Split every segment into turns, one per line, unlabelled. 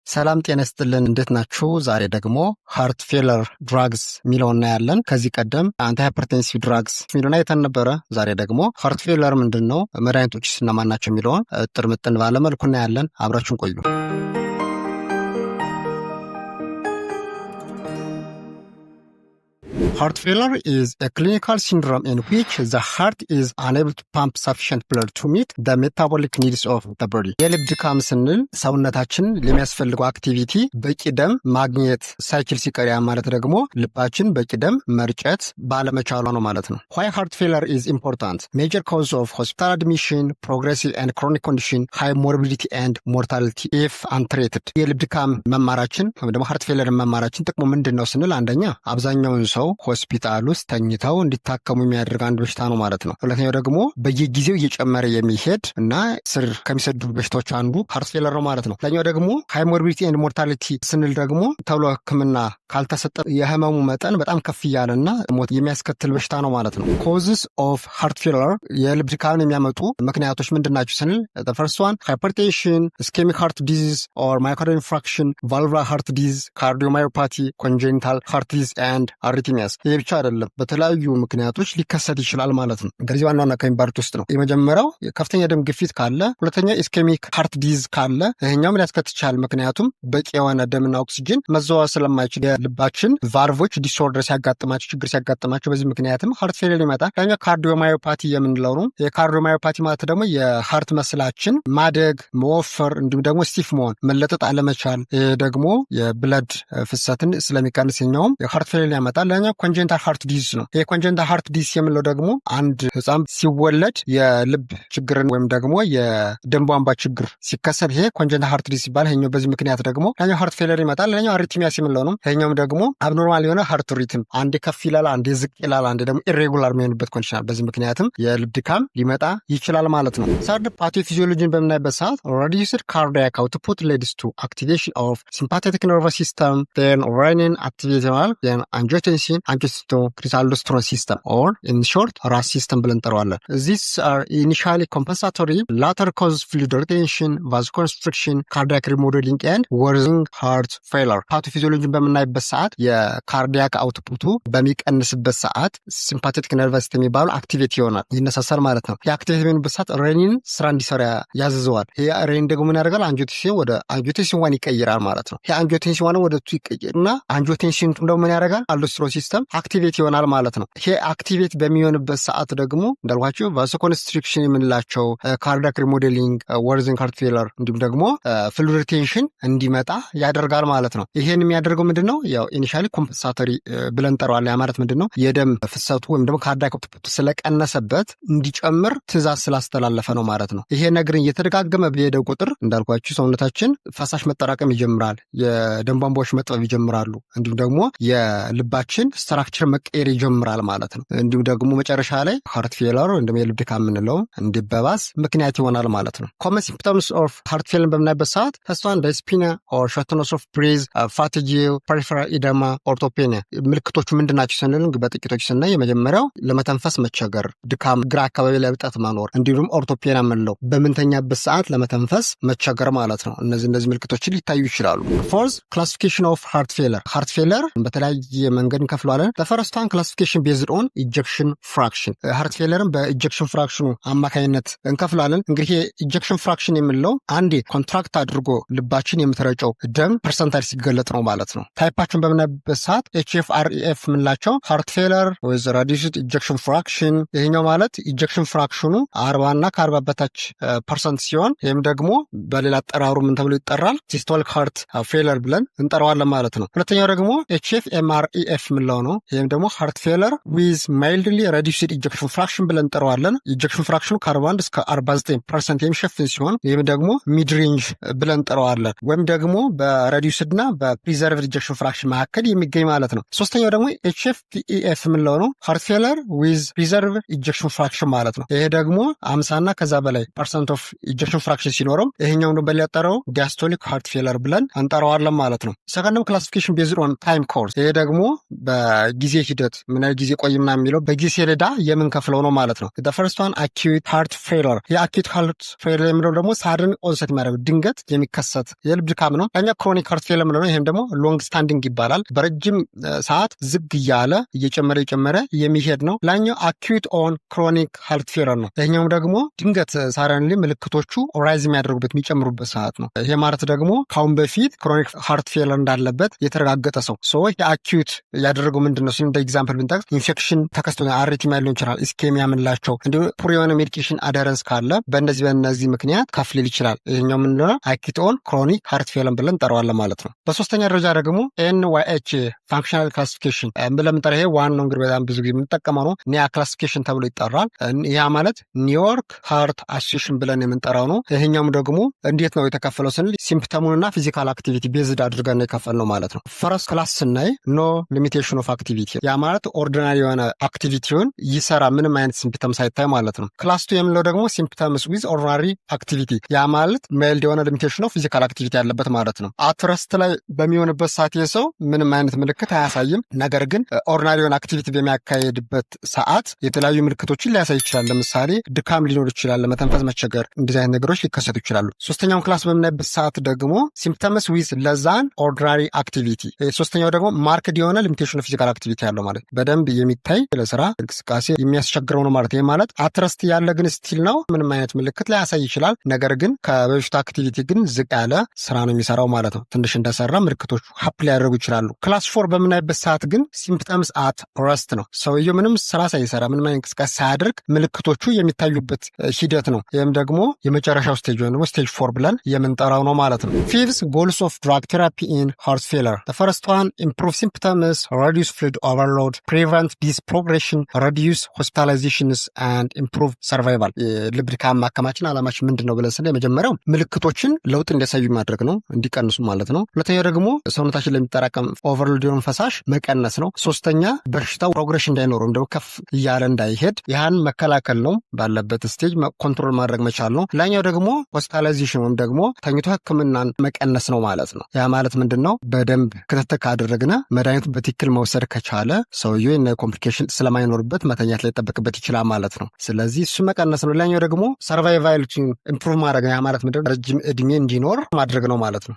ሰላም ጤና ይስጥልን፣ እንዴት ናችሁ? ዛሬ ደግሞ heart failure drugs የሚለውን እናያለን። ከዚህ ቀደም antihypertensive drugs የሚለውን አይተን ነበረ። ዛሬ ደግሞ heart failure ምንድን ነው፣ መድኃኒቶች እነማን ናቸው የሚለውን እጥር ምጥን ባለ መልኩ እናያለን። አብራችሁን ቆዩ። Heart failure is a clinical syndrome in which the heart is unable to pump sufficient blood to meet the metabolic needs of the body. የልብ ድካም ስንል ሰውነታችን ለሚያስፈልገው activity በቂ ደም ማግኘት ሳይችል ሲቀር፣ ያ ማለት ደግሞ ልባችን በቂ ደም መርጨት ባለመቻሏ ነው ማለት ነው። Why heart failure is important? Major cause of hospital admission, progressive and chronic condition, high morbidity and mortality if untreated. የልብ ድካም መማራችን ወይም ደግሞ heart failure መማራችን ጥቅሙ ምንድን ነው ስንል፣ አንደኛ አብዛኛውን ሰው ሆስፒታል ውስጥ ተኝተው እንዲታከሙ የሚያደርግ አንድ በሽታ ነው ማለት ነው። ሁለተኛው ደግሞ በየጊዜው እየጨመረ የሚሄድ እና ስር ከሚሰዱ በሽታዎች አንዱ heart failure ነው ማለት ነው። ሌላኛው ደግሞ high morbidity and mortality ስንል ደግሞ ቶሎ ሕክምና ካልተሰጠ የህመሙ መጠን በጣም ከፍ እያለና ሞት የሚያስከትል በሽታ ነው ማለት ነው። Causes of heart failure፣ የልብ ድካምን የሚያመጡ ምክንያቶች ምንድን ናቸው ስንል፣ first one hypertension፣ ischemic heart disease or myocardial infarction፣ valvular heart disease፣ cardiomyopathy፣ congenital heart disease and arrhythmias። ይህ ብቻ አይደለም፣ በተለያዩ ምክንያቶች ሊከሰት ይችላል ማለት ነው። ከዚህ ዋና ዋና ከሚባሉት ውስጥ ነው። የመጀመሪያው ከፍተኛ ደም ግፊት ካለ፣ ሁለተኛ ischemic heart disease ካለ ይሄኛውም ሊያስከትል ይችላል። ምክንያቱም በቂ የሆነ ደምና ኦክሲጅን መዘዋወር ስለማይችል የልባችን valve ኦች disorder ሲያጋጥማቸው፣ ችግር ሲያጋጥማቸው፣ በዚህ ምክንያትም heart failure ይመጣል። ሌላኛው cardiomyopathy የምንለው ነው። የ cardiomyopathy ማለት ደግሞ የ heart muscle ኣችን ማደግ፣ መወፈር እንዲሁም ደግሞ stiff መሆን፣ መለጠጥ አለመቻል፣ ይህ ደግሞ የ blood ፍሰትን ስለሚቀንስ ይኛውም የ heart failure ያመጣል። ሌላኛው congenital heart disease ነው። ይህ congenital heart disease የምንለው ደግሞ አንድ ህፃን ሲወለድ የልብ ችግርን ወይም ደግሞ የደም ቧንቧ ችግር ሲከሰት ይሄ congenital heart disease ይባላል። ይሄኛው በዚህ ምክንያት ደግሞ ሌላኛው heart failure ይመጣል። ሌላኛው arrhythmias የምንለው ነው። ይሄኛውም ደግሞ abnormal የሆነ heart rhythm፣ አንዴ ከፍ ይላል፣ አንዴ ዝቅ ይላል፣ አንዴ ደግሞ irregular የሚሆንበት condition። በዚህ ምክንያትም የልብ ድካም ሊመጣ ይችላል ማለት ነው። Third፣ pathophysiology ን በምናይበት ሰዓት reduced cardiac output leads to activation of sympathetic nervous system, then renin activate ይሆናል፣ then angiotensin angiotensin aldosterone system or in short RAAS system ብለን እንጠራዋለን። These are initially compensatory, later cause fluid retention, vasoconstriction, cardiac remodeling and worsening heart failure። Pathophysiology ን በምናይበት ሰዓት የ cardiac output ኡ በሚቀንስበት ሰዓት sympathetic nervous system የሚባሉ activate ይሆናል፣ ይነሳሳል ማለት ነው። የ activate የሚሆንበት ሰዓት renin ስራ እንዲሰራ ያዝዘዋል። ይሄ renin ደግሞ ምን ያደርጋል? Angiotensin ወደ angiotensin one ይቀይራል ማለት ነው። ይሄ angiotensin one ወደ two ይቀይርና angiotensin two ደግሞ ምን ያደርጋል? Aldosterone system activate ይሆናል ማለት ነው። ይሄ activate በሚሆንበት ሰዓት ደግሞ እንዳልኳቸው vasoconstriction የምንላቸው cardiac remodeling፣ worsening heart failure እንዲሁም ደግሞ fluid retention እንዲመጣ ያደርጋል ማለት ነው። ይሄን የሚያደርገው ምንድን ነው? ያው initially compensatory ብለን እንጠራዋለን። ያ ማለት ምንድን ነው? የደም ፍሰቱ ወይም ደግሞ cardiac output ስለቀነሰበት እንዲጨምር ትዕዛዝ ስላስተላለፈ ነው ማለት ነው። ይሄ ነገርን እየተደጋገመ በሄደ ቁጥር እንዳልኳችሁ ሰውነታችን ፈሳሽ መጠራቀም ይጀምራል። የደም ቧንቧዎች መጥበብ ይጀምራሉ። እንዲሁም ደግሞ የልባችን structure መቀየር ይጀምራል ማለት ነው። እንዲሁም ደግሞ መጨረሻ ላይ heart failure ወይም የልብ ድካም የምንለው እንዲበባስ ምክንያት ይሆናል ማለት ነው። Common symptoms of heart failure በምናይበት ሰዓት first one dyspnea or shortness of breath፣ fatigue፣ peripheral edema፣ orthopnea። ምልክቶቹ ምንድን ናቸው ስንል በጥቂቶች ስናይ የመጀመሪያው ለመተንፈስ መቸገር፣ ድካም፣ ግራ አካባቢ ላይ እብጠት መኖር፣ እንዲሁም orthopnea የምንለው በምንተኛበት ሰዓት ለመተንፈስ መቸገር ማለት ነው። እነዚህ ምልክቶችን ሊታዩ ይችላሉ። Fourth፣ classification of heart failure። Heart failure በተለያየ መንገድ እንከፍለዋለን። በ first one classification based on ejection fraction፣ heart failure ን በ ejection fraction ኑ አማካኝነት እንከፍለዋለን። እንግዲህ ejection fraction የምንለው አንዴ contract አድርጎ ልባችን የምትረጨው ደም percentage ሲገለጥ ነው ማለት ነው። Type ኣቸውን በምናይበት ሰዓት HFrEF የምንላቸው heart failure with reduced ejection fraction፣ ይሄኛው ማለት ejection fraction ኑ 40 እና ከ40 በታች percent ሲሆን ይህም ደግሞ በሌላ አጠራሩ ምን ተብሎ ይጠራል? Systolic heart failure ብለን እንጠራዋለን ማለት ነው። ሁለተኛው ደግሞ HFmrEF የምንለው ነው። ይህም ደግሞ heart failure with mildly reduced ejection fraction ብለን እንጠራዋለን። Ejection fraction ኑ ከ41 እስከ 49% የሚሸፍን ሲሆን ይህም ደግሞ mid range ብለን እንጠራዋለን። ወይም ደግሞ በ reduced እና በ preserved ejection fraction መካከል የሚገኝ ማለት ነው። ሶስተኛው ደግሞ HFpEF የምንለው ነው። Heart failure with preserved ejection fraction ማለት ነው። ይሄ ደግሞ 50 እና ከዛ በላይ percent of ejection fraction ሲኖረው ይሄኛው ደግሞ በሌላ አጠራሩ diastolic heart failure ብለን እንጠራዋለን ማለት ነው። Second ም classification based on time course፣ ይሄ ደግሞ በ በጊዜ ሂደት ምን ያህል ጊዜ ቆይ ምናምን የሚለው በጊዜ ሰሌዳ የምንከፍለው ነው ማለት ነው። First one acute heart failure። የ acute heart failure የሚለው ደግሞ sudden onset የሚያደርግ፣ ድንገት የሚከሰት የልብ ድካም ነው። ሌላኛው chronic heart failure የምንለው ነው። ይህም ደግሞ long standing ይባላል። በረጅም ሰዓት ዝግ እያለ እየጨመረ እየጨመረ የሚሄድ ነው። ሌላኛው acute on chronic heart failure ነው። ይህኛውም ደግሞ ድንገት suddenly ምልክቶቹ rise የሚያደርጉበት፣ የሚጨምሩበት ሰዓት ነው። ይሄ ማለት ደግሞ ከአሁን በፊት chronic heart failure እንዳለበት የተረጋገጠ ሰው። So የ acute ያደረገው ምንድን ነው? እንደ example ብንጠቅስ ኢንፌክሽን ተከስቶ arrhythmia ሊሆን ይችላል፣ ischemia የምንላቸው፣ እንዲሁም poor የሆነ medication adherence ካለ በእነዚህ ምክንያት ከፍ ሊል ይችላል። ይሄኛው ምንድነው? Acute on chronic heart failure ብለን እንጠራዋለን ማለት ነው። በሶስተኛ ደረጃ ደግሞ NYHA functional classification ብለን የምንጠራው፣ ይሄ ዋናው እንግዲህ በጣም ብዙ ጊዜ የምንጠቀመው ነው። NYHA classification ተብሎ ይጠራል። ያ ማለት New York Heart Association ብለን የምንጠራው ነው። ይሄኛውም ደግሞ እንዴት ነው የተከፈለው ስንል symptom ኡንና physical activity based አድርገን ነው የከፈልነው ማለት ነው። First class ስናይ no limitation of activity፣ ያ ማለት ordinary የሆነ activity ውን ይሰራ ምንም አይነት symptom ሳይታይ ማለት ነው። Class two የምንለው ደግሞ symptoms with ordinary activity፣ ያ ማለት mild የሆነ limitation of physical activity ያለበት ማለት ነው። At rest ላይ በሚሆንበት ሰዓት የሰው ምንም አይነት ምልክት አያሳይም። ነገር ግን ordinary የሆነ activity በሚያካሄድበት ሰዓት የተለያዩ ምልክቶችን ሊያሳይ ይችላል። ለምሳሌ ድካም ሊኖር ይችላል፣ ለመተንፈስ መቸገር፣ እንደዚህ አይነት ነገሮች ሊከሰቱ ይችላሉ። ሶስተኛውን class በምናይበት ሰዓት ደግሞ symptoms with less than ordinary activity። ሶስተኛው ደግሞ marked የሆነ limitation of physical activity ያለው ማለት በደንብ የሚታይ ለስራ እንቅስቃሴ የሚያስቸግረው ነው ማለት። ይህ ማለት at rest ያለ ግን still ነው ምንም አይነት ምልክት ላያሳይ ይችላል። ነገር ግን ከበፊቱ activity ግን ዝቅ ያለ ስራ ነው የሚሰራው ማለት ነው። ትንሽ እንደሰራ ምልክቶቹ happen ሊያደርጉ ይችላሉ። Class four በምናይበት ሰዓት ግን symptoms at rest ነው። ሰውየው ምንም ስራ ሳይሰራ፣ ምንም አይነት እንቅስቃሴ ሳያደርግ ምልክቶቹ የሚታዩበት ሂደት ነው። ይህም ደግሞ የመጨረሻው stage ወይም ደግሞ stage four ብለን የምንጠራው ነው ማለት ነው። Fifth, goals of drug therapy in heart failure: first one, improve symptoms, reduce fluid overload, prevent disease progression, reduce hospitalizations and improve survival። ልብ ድካም ማከማችን ዓላማችን ምንድን ነው ብለን ስንል የመጀመሪያው ምልክቶችን ለውጥ እንዲያሳዩ ማድረግ ነው፣ እንዲቀንሱ ማለት ነው። ሁለተኛው ደግሞ ሰውነታችን ለሚጠራቀም overload የሆነ ፈሳሽ መቀነስ ነው። ሶስተኛ በሽታው progression እንዳይኖር ወይም ደግሞ ከፍ እያለ እንዳይሄድ ያህን መከላከል ነው። ባለበት stage control ማድረግ መቻል ነው። ሌላኛው ደግሞ hospitalization ወይም ደግሞ ተኝቶ ሕክምናን መቀነስ ነው ማለት ነው። ያ ማለት ምንድን ነው? በደንብ ክትትል ካደረግነ፣ መድኃኒቱ በትክክል መውሰድ ከቻለ ሰውየው የነ complication ስለማይኖርበት መተኛት ላይጠበቅበት ይችላል ማለት ነው። ስለዚህ እሱ መቀነስ ነው። ሌላኛው ደግሞ survival improve ማድረግ ነው። ያ ማለት ምንድን ነው? ረጅም እድሜ እንዲኖር ማድረግ ነው ማለት ነው።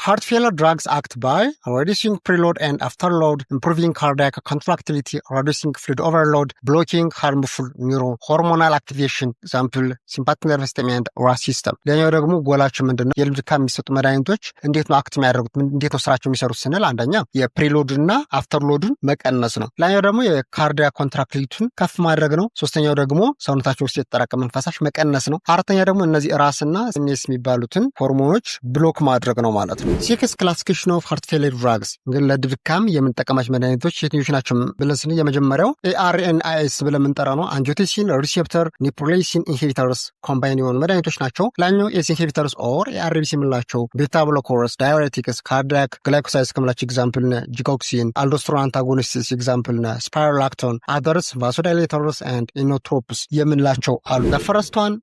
Heart failure drugs act by reducing preload and afterload, improving cardiac contractility, reducing fluid overload, blocking harmful neurohormonal activation, example sympathetic nervous system and RAAS system። ሌላኛው ደግሞ ጎላቸው ምንድን ነው? የልብ ድካም የሚሰጡ መድኃኒቶች እንዴት ነው act የሚያደርጉት፣ እንዴት ነው ስራቸው የሚሰሩት ስንል አንደኛ የ preload እና afterload ኡን መቀነስ ነው። ሌላኛው ደግሞ የ cardiac contractility ውን ከፍ ማድረግ ነው። ሶስተኛው ደግሞ ሰውነታቸው ውስጥ የተጠራቀመን ፈሳሽ መቀነስ ነው። አራተኛ ደግሞ እነዚህ RAAS ና SNS የሚባሉትን ሆርሞኖች block ማድረግ ነው ማለት ነው። Six, classification of heart failure drugs። እንግዲህ ለድካም የምንጠቀማቸው መድኃኒቶች የትኞቹ ናቸው ብለን ስንል የመጀመሪያው ARNIs ብለን የምንጠራው ነው። Angiotensin receptor neprilysin inhibitors combine የሆኑ መድኃኒቶች ናቸው። ሌላኛው ACE inhibitors or ARBs የምንላቸው፣ beta blockers፣ diuretics፣ cardiac glycosides ከምላቸው example ነ digoxin፣ aldosterone antagonists example ነ spironolactone፣ others vasodilators and inotropes የምንላቸው አሉ። First one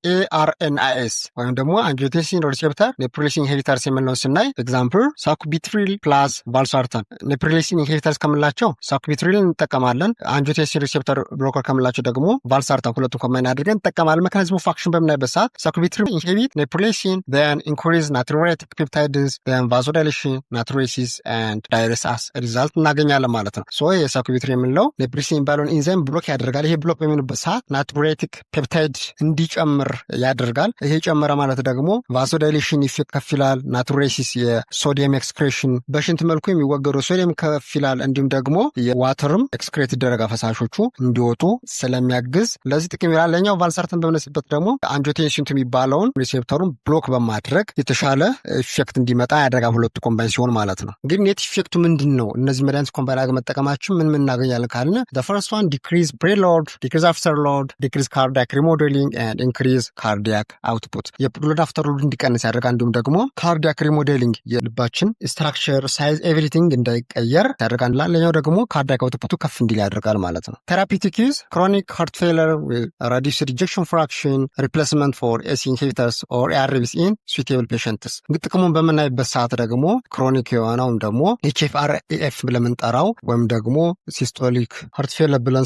ARNIs ወይም ደግሞ angiotensin receptor neprilysin inhibitors የምንለውን ስናይ example sacubitril plus valsartan። Neprilysin inhibitors ከምንላቸው sacubitril እንጠቀማለን። Angiotensin receptor blocker ከምንላቸው ደግሞ valsartan፣ ሁለቱን combine አድርገን እንጠቀማለን። Mechanism of action በምናይበት ሰዓት sacubitril inhibit neprilysin, then increase natriuretic peptides, then vasodilation, natriuresis and diuresis as result እናገኛለን ማለት ነው። So የ sacubitril የምንለው neprilysin የሚባለውን enzyme block ያደርጋል። ይሄ block በሚሆንበት ሰዓት natriuretic peptide እንዲጨምር ያደርጋል። ይሄ ጨመረ ማለት ደግሞ vasodilation effect ከፍ ይላል። Natriuresis የ sodium excretion በሽንት መልኩ የሚወገደው ሶዲየም ከፍ ይላል። እንዲሁም ደግሞ የ water ም excrete ይደረጋ ፈሳሾቹ እንዲወጡ ስለሚያግዝ ለዚህ ጥቅም ይላል። ሌላኛው valsartan በምንወስድበት ደግሞ angiotensin የሚባለውን receptor ኡን block በማድረግ የተሻለ effect እንዲመጣ ያደርጋል። ሁለቱ combine ሲሆን ማለት ነው። እንግዲህ net effect ኡ ምንድን ነው? እነዚህ መድኃኒት combine አድርገን መጠቀማችን ምን ምን እናገኛለን ካልን first one decrease preload, decrease afterload, decrease cardiac remodeling and increase cardiac output። የ preload afterload እንዲቀንስ ያደርጋል። እንዲሁም ደግሞ cardiac remodeling የልባችን structure, size, everything እንዳይቀየር ያደርጋል። ሌላኛው ደግሞ cardiac output ኡ ከፍ እንዲል ያደርጋል ማለት ነው። Therapeutic use: chronic heart failure, reduced ejection fraction, replacement for ACE inhibitors or ARBs in suitable patients። እንግዲህ ጥቅሙን በምናይበት ሰዓት ደግሞ chronic የሆነውም ደግሞ HFrEF ብለን የምንጠራውን ስንጠራው ወይም ደግሞ systolic heart failure ብለን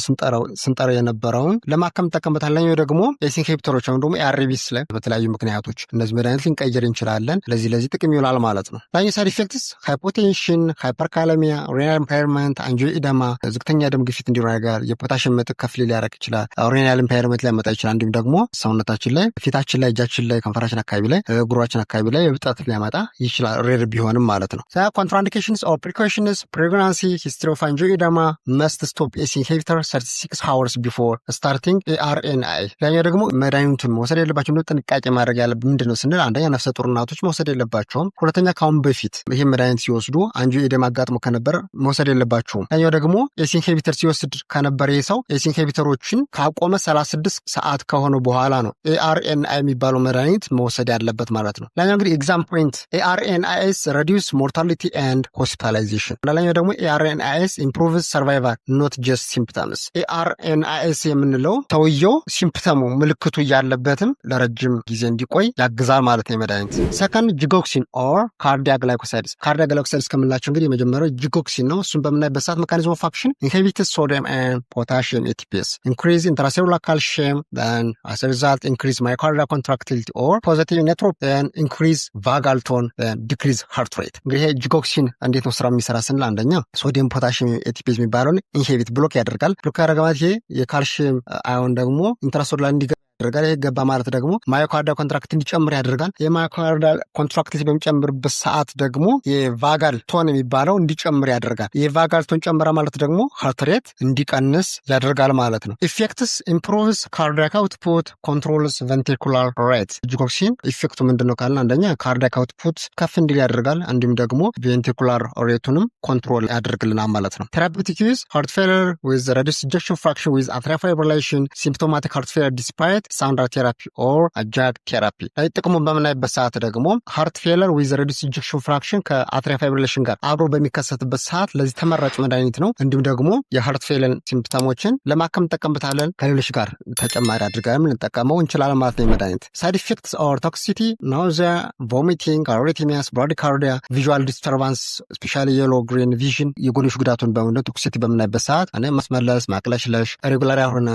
ስንጠራው የነበረውን ለማከም እንጠቀምበታለን። ሌላኛው ደግሞ ACE inhibitor ኦች ወይም ደግሞ ARBs ላይ በተለያዩ ምክንያቶች እነዚህ መድኃኒት ልንቀይር እንችላለን። ለዚህ ጥቅም ይውላል ማለት ነው። ሌላኛው side effects hypotension፣ hyperkalemia፣ renal impairment፣ angioedema፣ ዝቅተኛ ደም ግፊት እንዲኖር ያደርጋል። የፖታሽየም መጠን ከፍ ሊያደርግ ይችላል። Renal impairment ሊያመጣ ይችላል። እንዲሁም ደግሞ ሰውነታችን ላይ፣ ፊታችን ላይ፣ እጃችን ላይ፣ ከንፈራችን አካባቢ ላይ፣ ጉሮሯችን አካባቢ ላይ እብጠት ሊያመጣ ይችላል። Rare ቢሆንም ማለት ነው። Contraindications or precautions: pregnancy፣ history of angioedema፣ must stop ACE inhibitor 36 hours before starting ARNI። ሌላኛው ደግሞ መድኃኒቱን መውሰድ የለባቸው ጥንቃቄ ማድረግ ያለብን ምንድን ነው ስንል አንደኛ ነፍሰ ጡር እናቶች መውሰድ የለባቸውም። ሁለተኛ ከአሁን በፊት ይህ መድኃኒት ሲወስዱ angioedema አጋጥሞ ከነበር መውሰድ የለባቸውም። ሌላኛው ደግሞ ACE inhibitor ሲወስድ ከነበረ ይህ ሰው ACE inhibitor ኦችን ካቆመ 36 ሰዓት ከሆነ በኋላ ነው ARNI የሚባለው መድኃኒት መውሰድ ያለበት ማለት ነው። ሌላኛው እንግዲህ exam point ARNIs reduce mortality and hospitalization። ሌላኛው ደግሞ ARNIs improves survival, not just symptoms። ARNIs የምንለው ሰውየው symptom ኡ ምልክቱ እያለበትም ለረጅም ጊዜ እንዲቆይ ያግዛል ማለት ነው የመድኃኒት። Second, digoxin or cardiac glycosides። Cardiac glycosides ከምንላቸው እንግዲህ የመጀመሪያው digoxin ነው። እሱን በምናይበት ሰዓት mechanism of action inhibits sodium and potassium ATPase, increase intracellular calcium, as result increase myocardial contractility or positive inotrope, increase vagal tone, decrease heart rate። እንግዲህ ይሄ digoxin እንዴት ነው ስራ የሚሰራ ስንል አንደኛ sodium potassium ATPase የሚባለውን inhibit block ያደርጋል። Block ያደረገ ማለት ይሄ የ calcium ion ደግሞ intracellular እንዲገባ ያደርጋል። ይሄ ገባ ማለት ደግሞ myocardial contract እንዲጨምር ያደርጋል። የ myocardial contract በሚጨምርበት ሰዓት ደግሞ የ vagal tone የሚባለው እንዲጨምር ያደርጋል። የ vagal tone ጨመረ ማለት ደግሞ heart rate እንዲቀንስ ያደርጋል ማለት ነው። Effects: improves cardiac output, controls ventricular rate። Digoxin effect ኡ ምንድን ነው ካልን አንደኛ cardiac output ከፍ እንዲል ያደርጋል። እንዲሁም ደግሞ ventricular rate ኡንም control ያደርግልናል ማለት ነው። Therapeutic use: heart failure with reduced ejection fraction with atrial fibrillation, symptomatic heart failure despite standard therapy or adjunct therapy። ጥቅሙን በምናይበት ሰዓት ደግሞ heart failure with reduced ejection fraction ከ atrial fibrillation ጋር አብሮ በሚከሰትበት ሰዓት ለዚህ ተመራጭ መድኃኒት ነው። እንዲሁም ደግሞ የ heart failure symptom ኦችን ለማከም እንጠቀምበታለን። ከሌሎች ጋር ተጨማሪ አድርገንም ልንጠቀመው እንችላለን ማለት ነው። መድኃኒት side effects or toxicity: nausea፣ vomiting፣ arrhythmias፣ bradycardia፣ visual disturbance, specially yellow green vision። የጎንዮሽ ጉዳቱን በምንድነው toxicity በምናይበት ሰዓት ማስመለስ፣ ማቅለሽለሽ፣ irregular የሆነ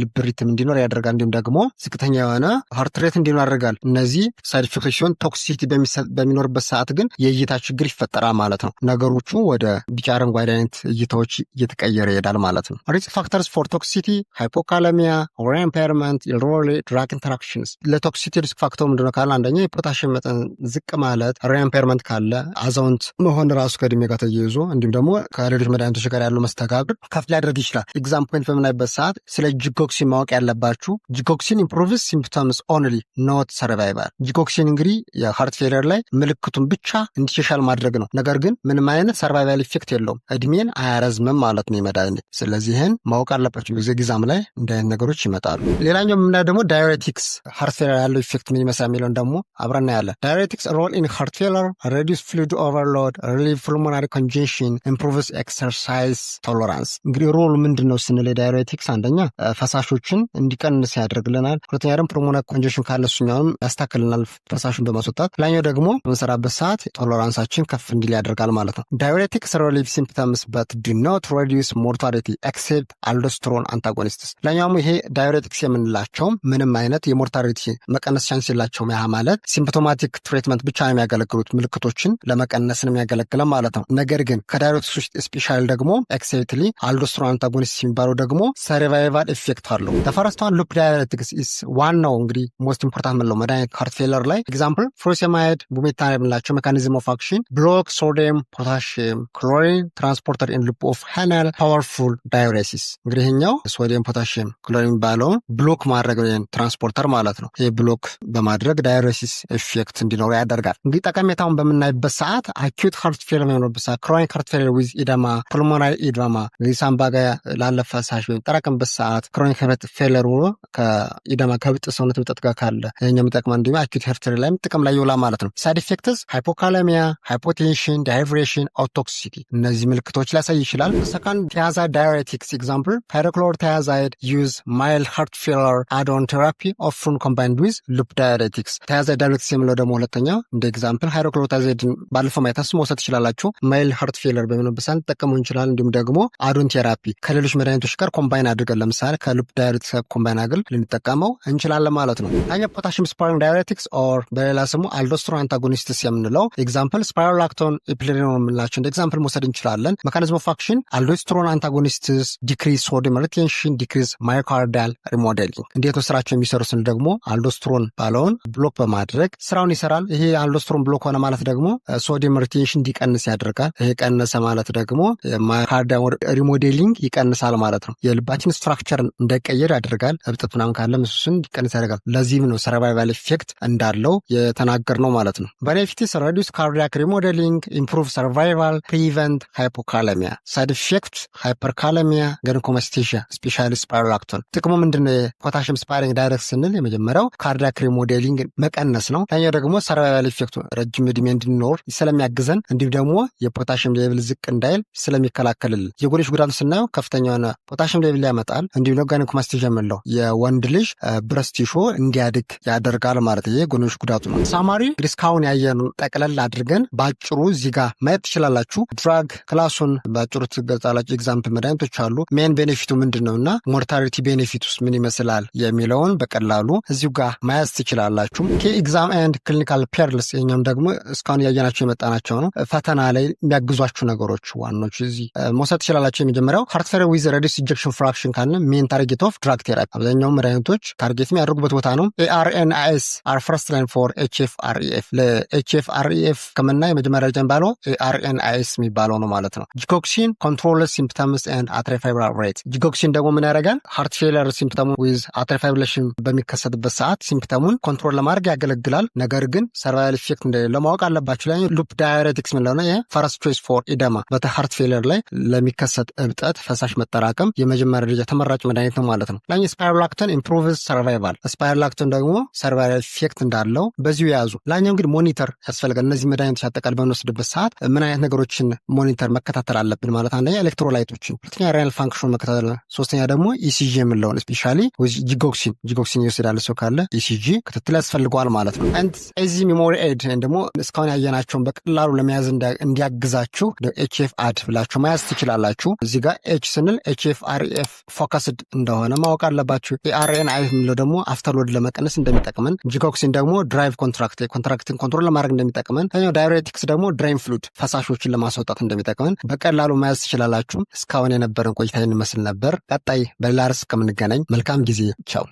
ልብ rhythm እንዲኖር ያደርጋል። እንዲሁም ደግሞ ዝቅተኛ የሆነ heart rate እንዲኖር ያደርጋል። እነዚህ side effect ኦች ሲሆን toxicity በሚኖርበት ሰዓት ግን የእይታ ችግር ይፈጠራል ማለት ነው። ነገሮቹ ወደ ቢጫ አረንጓዴ አይነት እይታዎች እየተቀየረ ይሄዳል ማለት ነው። Risk factors for toxicity: hypokalemia፣ renal impairment፣ elderly፣ drug interactions። ለ toxicity risk factor ምንድነው ካለ አንደኛ የፖታሽየም መጠን ዝቅ ማለት፣ renal impairment ካለ፣ አዛውንት መሆን ራሱ ከእድሜ ጋር ተያይዞ እንዲሁም ደግሞ ከሌሎች መድኃኒቶች ጋር ያለው መስተጋብር ከፍ ሊያደርግ ይችላል። Exam point በምናይበት ሰዓት ስለ digoxin ማወቅ ያለባችሁ digoxin improves symptoms only, not survival። Digoxin እንግዲህ የ heart failure ላይ ምልክቱን ብቻ እንዲሻሻል ማድረግ ነው። ነገር ግን ምንም አይነት survival effect የለውም፣ እድሜን አያረዝምም ማለት ነው የመድኃኒት። ስለዚህ ይህን ማወቅ አለባችሁ። ጊዜ exam ላይ እንዲህ አይነት ነገሮች ይመጣሉ። ሌላኛው የምናየው ደግሞ diuretics heart failure ያለው effect ምን ይመስላል የሚለውን ደግሞ አብረን እናያለን። Diuretics role in heart failure: reduce fluid overload, relieve pulmonary congestion, improves exercise tolerance። እንግዲህ role ኡ ምንድን ነው ስንል የ diuretics አንደኛ ፈሳሾችን እንዲቀንስ ያደርግልናል። ሁለተኛ ደግሞ pulmonary congestion ካለ እሱኛውንም ያስተካክልናል ፈሳሹን በማስወጣት። ሌላኛው ደግሞ በምንሰራበት ሰዓት tolerance ኣችን ከፍ እንዲል ያደርጋል ማለት ነው። Diuretics relieve symptoms but do not reduce mortality except aldosterone antagonists። ሌላኛውም ይሄ diuretics የምንላቸው ምንም አይነት የ mortality መቀነስ chance የላቸውም። ያ ማለት symptomatic treatment ብቻ ነው የሚያገለግሉት፣ ምልክቶችን ለመቀነስ ነው የሚያገለግለው ማለት ነው። ነገር ግን ከ diuretics ውስጥ specially ደግሞ exceptly aldosterone antagonist የሚባለው ደግሞ survival effect አለው። First one, loop diuretics is ዋናው እንግዲህ most important ምንለው መድኃኒት heart failure ላይ። Example, furosemide፣ bumetanide የምንላቸው። Mechanism of action: block sodium potassium chlorine transporter in loop of Henle, powerful diuresis። እንግዲህ ይሄኛው sodium potassium chlorine የሚባለውን block ማድረግ transporter ማለት ነው። ይህ block በማድረግ diuresis effect እንዲኖረው ያደርጋል። እንግዲህ ጠቀሜታውን በምናይበት ሰዓት acute heart failure በሚኖርበት ሰዓት፣ chronic heart failure with edema፣ pulmonary edema፣ እንግዲህ ሳምባ ጋር ላለ ፈሳሽ በሚጠራቀምበት ሰዓት፣ chronic heart failure ሆኖ ከ edema ከብጥ ሰውነት እብጠት ጋር ካለ ይሄኛው የሚጠቅመን፣ እንዲሁም acute heart failure ላይም ጥቅም ላይ ይውላል ማለት ነው። Side effects hypokalemia፣ hypotension፣ dehydration፣ ototoxicity እነዚህ ምልክቶች ሊያሳይ ይችላል። Second, thiazide diuretics, example hydrochlorothiazide, use mild heart failure add-on therapy, often combined with loop diuretics። Thiazide diuretics የሚለው ደግሞ ሁለተኛው እንደ example hydrochlorothiazide ን ባለፈው ማየት መውሰድ ትችላላችሁ። Mild heart failure በሚሆንበት ሰዓት ልንጠቀመው እንችላለን። እንዲሁም ደግሞ add-on therapy ከሌሎች መድኃኒቶች ጋር combine አድርገን፣ ለምሳሌ ከ loop diuretics combine አድርገን ልንጠቀመው እንችላለን ማለት ነው። ሌላኛው potassium sparing diuretics or በሌላ ስሙ aldosterone antagonists የምንለው፣ example spironolactone፣ eplerenone የምንላቸው እንደ example መውሰድ እንችላለን። Mechanism of action: aldosterone antagonists decrease sodium retention, decrease myocardial remodeling። እንዴት ነው ስራቸው የሚሰሩ ስንል ደግሞ aldosterone ባለውን block በማድረግ ስራውን ይሰራል። ይሄ aldosterone block ሆነ ማለት ደግሞ sodium retention እንዲቀንስ ያደርጋል። ይሄ ቀነሰ ማለት ደግሞ myocardial remodeling ይቀንሳል ማለት ነው። የልባችን structure እንዳይቀየር ያደርጋል። እብጠት ምናምን ካለ እሱን እንዲቀንስ ያደርጋል። ለዚህም ነው survival effect እንዳለው የተናገርነው ማለት ነው። Benefits: reduce cardiac remodeling, improve survival, prevent hypokalemia። Side effect hyperkalemia, gynecomastia, especially spironolactone። ጥቅሙ ምንድነው? የ potassium sparing diuretic ስንል የመጀመሪያው cardiac remodeling መቀነስ ነው። ሌላኛው ደግሞ survival effect ኡ ረጅም እድሜ እንድንኖር ስለሚያግዘን፣ እንዲሁም ደግሞ የ potassium level ዝቅ እንዳይል ስለሚከላከልልን። የጎንዮሽ ጉዳቱ ስናየው ከፍተኛ የሆነ potassium level ያመጣል። እንዲሁም ደግሞ gynecomastia የምንለው የወንድ ልጅ breast tissue እንዲያድግ ያደርጋል ማለት ይሄ ጎንዮሽ ጉዳቱ ነው። Summary እንግዲህ እስካሁን ያየነው ጠቅለል አድርገን በአጭሩ እዚህ ጋር ማየት ትችላላችሁ። Drug class ኡን በአጭሩ ትገልጻላችሁ። Example መድኃኒቶች አሉ። Main benefit ኡ ምንድን ነው እና mortality benefit ውስጥ ምን ይመስላል የሚለውን በቀላሉ እዚሁ ጋር መያዝ ትችላላችሁ። Key exam and clinical pearls፣ ይኛውም ደግሞ እስካሁን ያየናቸው የመጣናቸው ነው። ፈተና ላይ የሚያግዟችሁ ነገሮች ዋኖች እዚህ መውሰድ ትችላላችሁ። የመጀመሪያው heart failure with reduced ejection fraction ካለ main target of drug therapy፣ አብዛኛው መድኃኒቶች target የሚያደርጉበት ቦታ ነው። ARNIs are first line for HFrEF። ለ HFrEF ሕክምና የመጀመሪያ ደረጃ የሚባለው ARNIs የሚባለው ነው ማለት ነው። Digoxin control symptoms and atrial fibrillation rate። Digoxin ደግሞ ምን ያደርጋል? Heart failure symptom ኡ with atrial fibrillation በሚከሰትበት ሰዓት symptom ኡን control ለማድረግ ያገለግላል። ነገር ግን survival effect እንደሌለው ማወቅ አለባችሁ። ላይ loop diuretics ምንለው ነው። First choice for edema፣ በተ heart failure ላይ ለሚከሰት እብጠት፣ ፈሳሽ መጠራቀም የመጀመሪያ ደረጃ ተመራጭ መድኃኒት ነው ማለት ነው። ላይ spironolactone improves survival። Spironolactone ደግሞ survival effect እንዳለው በዚሁ የያዙ። ላኛው እንግዲህ monitor ያስፈልጋል። እነዚህ መድኃኒቶች አጠቃላይ በምንወስድበት ሰዓት ምን አይነት ነገሮችን monitor መከታተል አለብን ማለት አንደኛ electrolyte ኦችን፣ ሁለተኛ renal function መከታተል፣ ሶስተኛ ደግሞ ECG የምንለውን፣ especially digoxin። Digoxin ይወስዳል ሰው ካለ ECG ክትትል ያስፈልገዋል ማለት ነው። And easy memory aid ደግሞ እስካሁን ያየናቸውን በቀላሉ ለመያዝ እንዲያግዛችሁ HF ADD ብላችሁ መያዝ ትችላላችሁ። እዚህ ጋር H ስንል HFrEF focused እንደሆነ ማወቅ አለባችሁ። ARNI የምንለው ደግሞ afterload ለመቀነስ እንደሚጠቅመን፣ digoxin ደግሞ drive contract ን control ለማድረግ እንደሚጠቅመን፣ diuretics ደግሞ drain fluid ፈሳሾችን ለማስወጣት እንደሚጠቅመን በቀላሉ መያዝ ትችላላችሁ። እስካሁን የነበረን ቆይታ ይመስል ነበር። ቀጣይ በሌላ ርዕስ እስከምንገናኝ መልካም ጊዜ። ቻው።